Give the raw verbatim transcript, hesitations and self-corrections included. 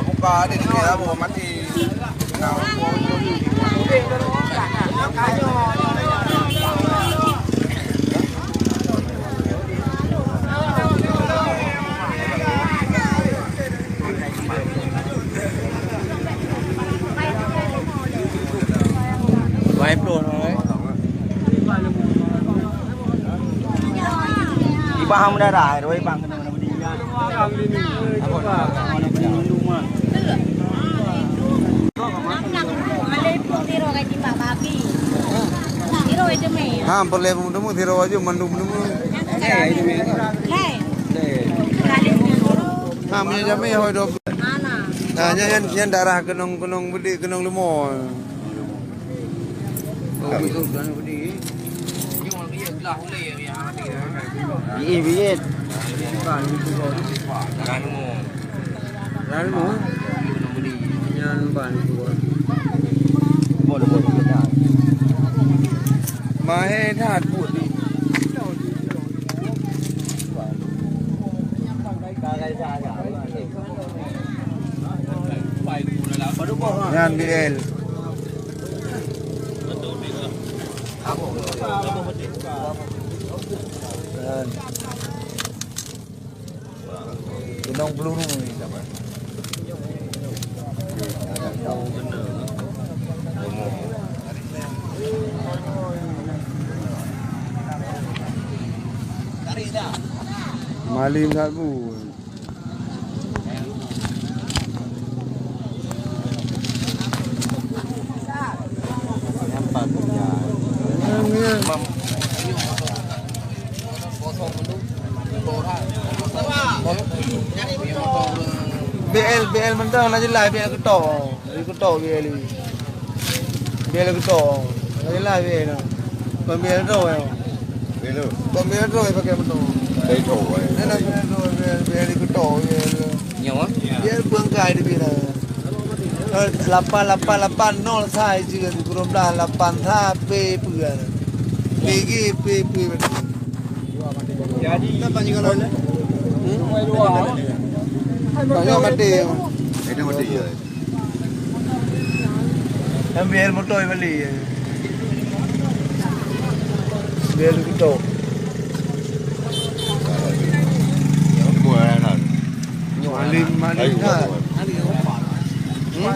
Buka, ada di dalam mati. Dua puluh. Ibang mendarah, dua ibang kena mana berdiri. Apa? Mana berdiri mandum ah. Ha, perlu temu siro aja mandum-mandum. Ha, punya jamé hoi dok. Ha, nyan, nyan, nyan darah kenong, kenong bedik, kenong leumo. Biyet, biyet. Lalu, nyan ban. Mahé that buet ni. Nyan B L. Gunong Peluru ni sama. Malim that bu. B L, B L mantong na jelas B L ketok. Laju ketok B L. B L ketok. Laju lah B L. Kon B L droe ya. B L. Kon B L droe pakai motor. Dari droe. Nah, nah, B L droe, B L, B L ketok, B L. Nyoe? B L bangkai di bila. Eh, lapan lapan lapan nol sai je, dua belas lapan sa P P. P G P P. Jadi, hmm? Banyak mati. Itu mati ya. Ambil motor balik. Ambil kita. Malim, malim kan. Hmm?